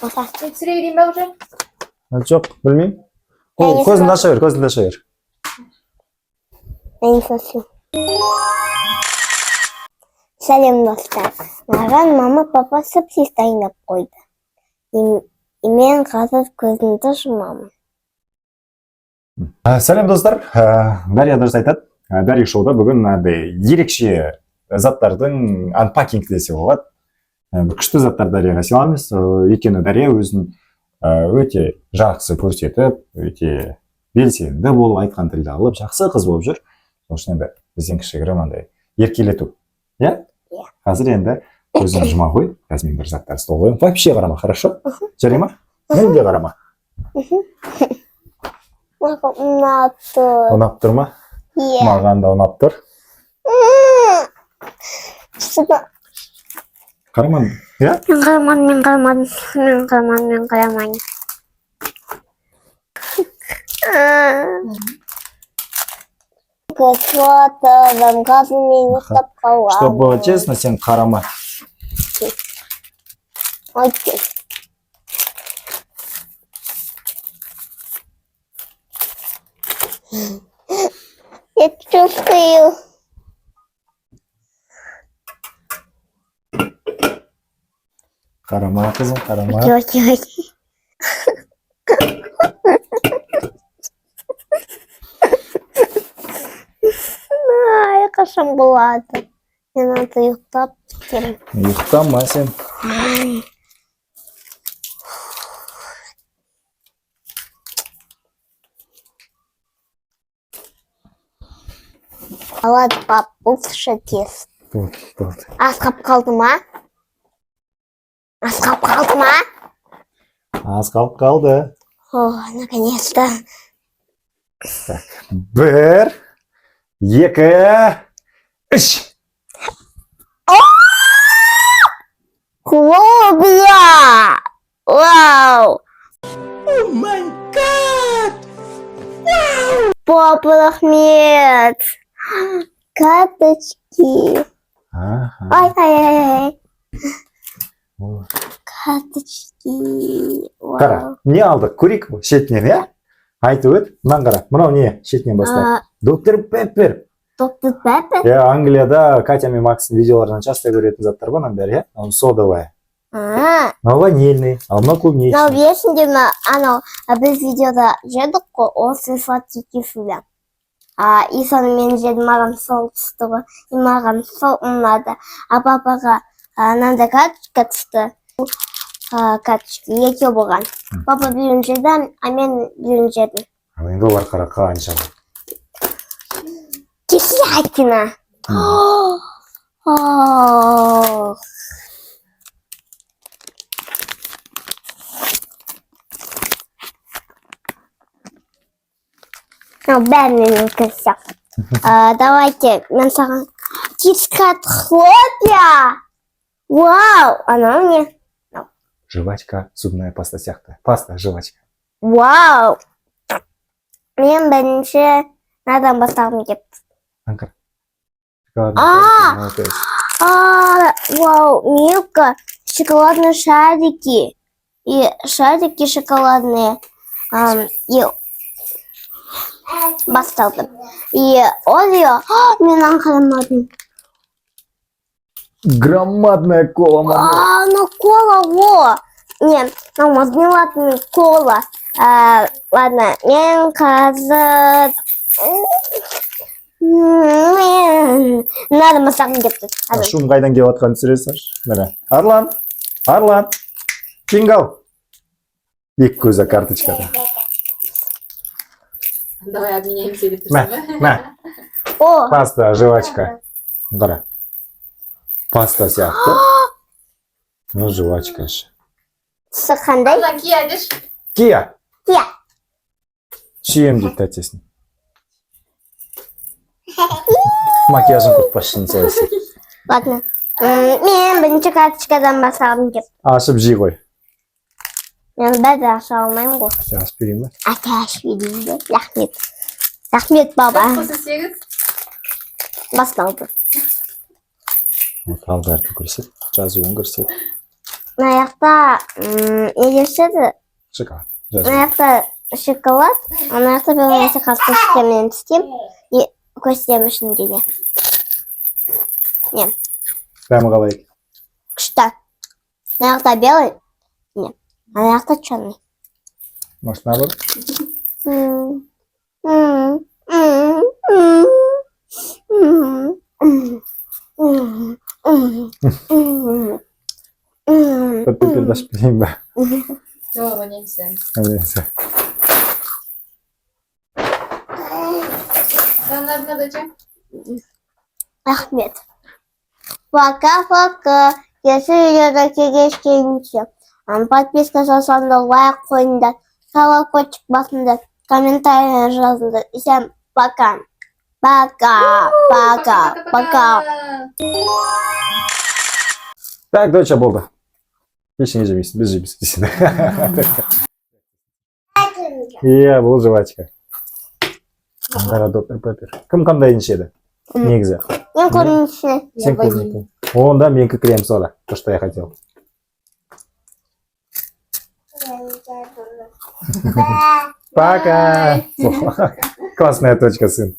Түсіре берейін ба уже? Жоқ, білмеймін. Я не Көзіңді аша бер, көзіңді аша бер. Я не слышу. Сәлем, достар. Маған мама, папа сюрприз дайындап қойды. И мен қазір көзімді жұмамын. Сәлем, достар. Дарья дұрыс айтады. Дарья шоуда бүгін мынандай ерекше заттардың unpacking десе болады. Бір күшті заттар Дарьяға сыйламыз. Өйткені Дарья өзін өте жақсы көрсетіп, өте белсенді болып, айтқан тілді алып, жақсы қыз болып жүр. Сол үшін енді бізден кішігірім андай еркелету. Иә? Иә. Қазір енді көзіңді жұма ғой. Қазір мен бір заттар столға қоямын. Вообще қарама, хорошо? Жарай ма? Мүлде қарама. Маған ұнап тұр. Ұнап тұр ма? Иә. Маған да ұнап тұр. Шыны- Қарамадың, иә? Мен қарамадым, мен қарамадым, мен қарамадым, мен қарамадым. Күтіп отырмын, қазір мен ұйықтап қаламын. Чтобы было честно, сен қарама. Окей. Я чувствую. Қарама, қызым, қарама. Окей, окей, окей. Ай, қашан болады? Мен аты ұйықтап кетемін. Ұйықтама сен. Ай. Алады, пап, болшы тез. Болды, болды. Аз қалып қалды ма? Аз қалып қалды ма? Аз қалып қалды. О, наконец-то. Бір, екі, үш. Хлопья! Вау! Папа, рахмет! Карточки. Аха. Ай, ай, ай, ай. О. Карточки. Вау. Қара, не алдық? Көрейік шетінен, иә? Айтып өт. Мынаны қара. Мынау не? Шетінен бастайық. А, Доктор Пеппер. Доктор Пеппер? Иә, Англияда Катя мен Макстың видеоларынан часто көретін заттар ғой мынаның бәрі, иә? Мынау содовая. А, Мынау ванильный, ал мынау мынау клубничный. білесіңдер ме, анау а, біз видеода жедік қой осы сладкий кефирді. А, и соны мен жедім, маған сол түсті ғой. И маған сол ұнады. А папаға мынандай карточка түсті. А, карточка екеу болған. Папа біреуін жеді, а мен біреуін жедім. Ал енді олар қара, қанша. Кислятина. Ох. Ну, бәрінен мүмкін сияқты. А, давайте, мен саған киткат хлопья. Вау, анау не? Жвачка, зубная паста сияқты. Паста, жвачка. Вау. Мен бірінші мынадан бастағым келіп. Мынаны қара. Шоколадный А! шарики, молодец. А, вау, Милка, шоколадные шарики. И шарики шоколадные. И басталды. И Орео. А, мен мынаны қарамадым. Громадная кола, мама. А, ну кола, во. Не, ну мармеладный кола. А, ладно, мен қазір мен мынаны бастағым келіп тұр. Қазір. Шум қайдан келіп жатқанын түсіре салшы. Міне. Арлан, Арлан, Кингал. Екі көзі карточкада. Давай обменяемся деп Мә, тұрсың ба? мә, О, паста, жвачка. Қара. Паста сияқты. Ну, жвачка ше. Түсі қандай? Арлан, Кия деші. Кия. Кия. Сүйем дейді тәтесін. Макияжын құртпашы, солайсы. Ладно. Мен бірінші карточкадан бастағым келіп. Ашып жей ғой. Мен бәрі аша алмаймын ғой. Сен ашып берейін ба? Әке ашып берейін бе? Рахмет. Рахмет, баба. 4 қосу 8. Басталды. Вот, алдарын көрсет, жазуын көрсет. Мына жақта не деуші еді? Шоколад. Мына жақта шоколад, а мына жақта бір нәрсе қатты мен істеймін. И көрсетемін ішінде де. Дәмі қалай екен? Күшті. Мына жақта белый, не, ана жақта черный. Может, наоборот? М, м, м, м, м, м, м, м, м, м. Бір пепперді ашып берейін ба? Жоқ, ойнаймыз. Несі. Саған ұнады ма, доча? Рахмет. Пока-пока. Келесі видеода кездескенше. Подписка жасаңдар, лайк қойыңдар, колокольчик басыңдар, комментарий жазыңдар. Всем пока. Пока, пока, пока. Так, доча, болды. Ештеңе жемейсің, біз жейміз десең. Иә, бұл жвачка. Қара Доктор Пеппер. Кім қандайын ішеді? Негізі. Мен көрініші. Сен клубника. Онда менікі крем сода. То, что я хотел. Пока. Классная точка, сын.